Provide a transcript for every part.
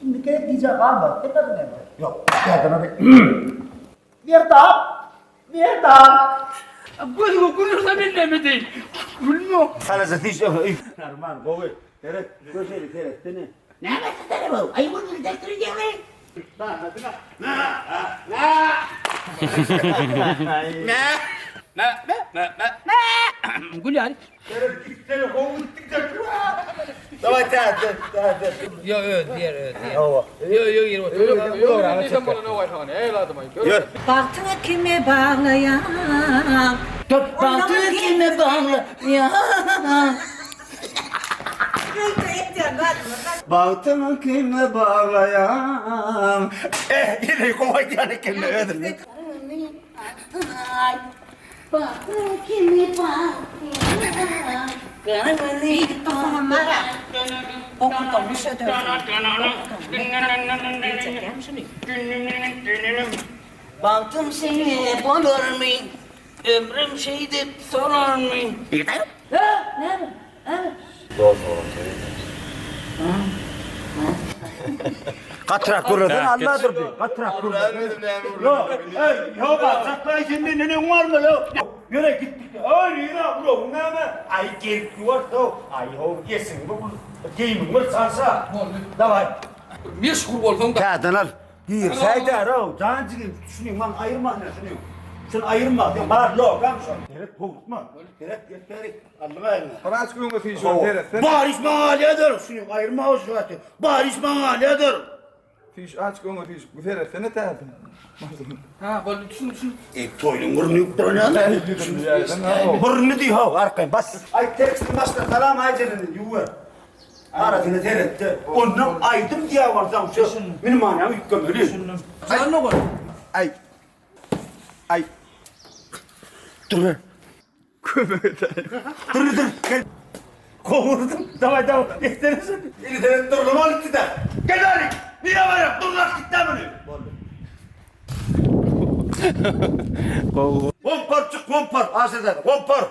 Indi gerek gijä galma. Sen näme näme? Ýok. Täzeden bir. Merdan! Merdan! Gözüňe gülürse men näme edeýin? Gülme. Çalaja süýş öý. Arman gowy. Seret, göşeli seretsene. Näme etdiler bu? Aý gülgül destur diýeli. Mä mä mä mä mä. Gülýär. Seret gitsene gowy gitdikçe. Daway täzeden, täzeden. Ýo öz diýer öz diýer. Hawa. Ýo ýo ýer otur. Ýör. Bagtyňy kime baglaýaň? Bagtyňy kime baglaýaň? Bagtyňy kime baglaýaň? Eh, ýene gowy aýdýan eken özüni. Bagtyňy kime baglaýaň? Bagtym seňe bolarmy? Ömrüm şeýdip solarmy? Gatyrak gürlesen Alla durdy. Gatyrak gürlesen. Ýok, eý, ýok, saklaý sen menden öň barmaly. Ýöne gitdik. Aý, nirä ulagyň näme? Aý, gelip ýuwaş-ow. Aý, how, esiňi bu geýimiňi bir çalşa. Boldy. Daway. Meşhur bolsaň da. Täzeden al. Girsäýdär-ow, jan jigim, şuny maňa aýyrma, ine şuny. Şuny aýyrma, sen bar, logam şol. Seret, howlukma. Seret, gel bäri. Aldyň aýyňa. Biraz öňe süýşüp seretsene. Baris maňa alýadyr. Şuny aýyrma o şu wagty. Baris maňa alýadyr. Süýş açyk öňe süýşüp seretsene täze. Ha, boldy, düşün, düşün. E, toýuň burny ýup duran ýaly. Burny diý how, arkaýyn bas. Aý, tekstiň başyna salam aýjelini ýuwer. Arasyna seretde. Ondan aýdym diýä bolsaň şu meniň manyň üýtgemeli. Düşündim. Janly goý. Aý. Aý. Dur. Kömek edäýiň. Dur dur gel. Kowurdum. Daway daway. Etsene şunu. Ini seret durlama gitdi de. Gel bäri. Nirä barýaň? Durlap gitdä muny. Boldy. Gowy. Gompar çyk gompar. Aşyr däde gompar.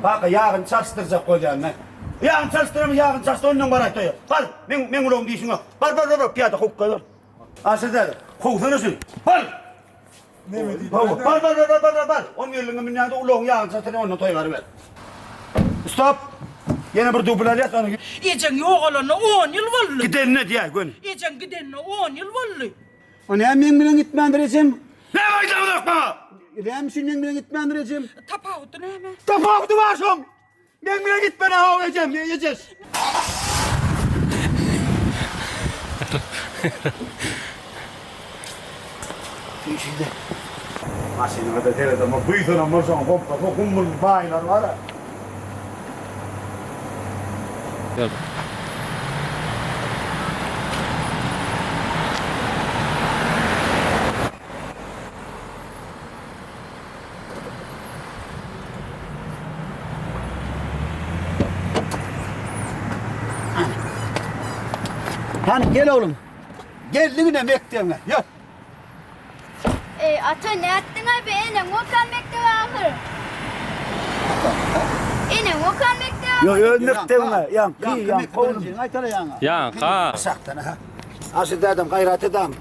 Kaka ýagyny çalyşdyrjak bolýan men. Ýagyny çalyşdyramy ýagyny çalyşdyr ondan baraý toýa. Bar meň meň ulagym diýşiň ýok. Bar bar bar bar pyýada kowup bar. Aşyr däde kowsana şuny. Bar. Neme diýdi? Bar bar bar bar bar bar bar. On ýylyňa münýäňde ulagyň ýagyny çalsana ondan toý baryber. Stop. Ýene bir dubl alýas ony. Ejeň ýogalanyna on ýyl boldy. Gidenine diýäý göni. Ejeň gidenine on ýyl boldy. O näme meň bilen gitmändir ejem? Näme aýdaňyzok maňa? Näme üçin meň bilen gitmändir ejem? Tapawudy näme? Tapawudy bar şoň. Meň bilen gitmene how ejem, ejeş. Şeýle. Maşynyňa-da seredemok, buýsanam bolsaň, gopbasa gummul baýlar bar-a. Hany gel oglum. Geldiň ine mekdebiňe. Ýör. Eý, ata, nätdiň-aý be, eneň okan mekdebi ahyr. Eneň okan mekdebi Ýo, öz mekdebiňe, ýaňky, ýaňky oglum. Ýaňky. Aşakdan, aha. Aşyr dädem, gaýrat edam.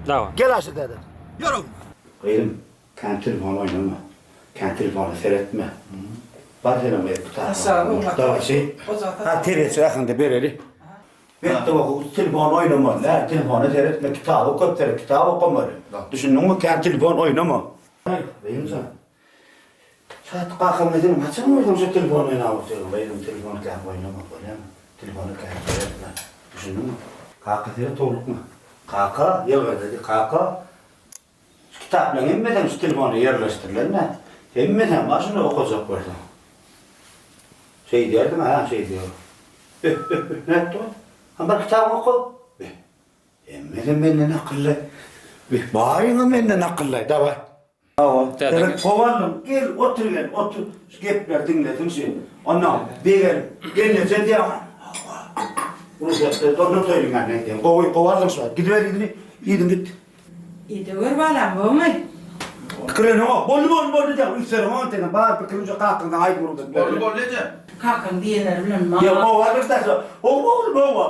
Dawa. Gel Aşyr dädem. Ýör oglum. Gyzym, kän telefon oýnama. Kän telefona seretme. Bar senem gyz kitap. Dawaý şeý. Ha, terbiýeçi ahyňda bereli. Mekdep okuwçysy telefon oýnamaly däl, telefona seretme, kitaba köp seret, kitap okamaly. Düşündiňmi? Kän telefon oýnama. Aý, gyzym jan. Şat kakam seniň haçan görsem şu telefon oýnap otyryn, gyzym telefon kän oýnama, bolýamy? Telefona kän seretme. Düşündiňmi? Kaka seret howlukma. Kaka, ýylgyrdy, kaka. Şu kitaplaryň hemmesem şu telefona ýerleşdirilen-dä. Hemmesem bar şunda okajak bolsaň. Şeýdýärdiň-ä, hä, şeýdýär. Beh, beh, beh, nätdi ol? Hany bir kitabyňy oka. Beh, hemmesem menden akylly. Beh, baryňam menden akylly. Dawaý. Hawa, gerek kowalym. Gel, otur gel, otur. Şu gepleri diňlesin şu. Onnoň begenip, gelneje diýýär. Hawa. Rugsat ber, ondan toýuň ýanyna gidýän. Gowy, kowalym şu wagt. Gidiber yzyny, yzyny git. Edewer balam, gowmy? Pikirleniňok. Boldy, boldy, boldy diýýän. Üns bereňok entegem. Bar pikiriň şu kakaňdan aýdym rugsat bereli. Boldy, boldy eje. Kakaň diýenleri bilen Ýa, owa, bir daşa. Owa, oglum, owa.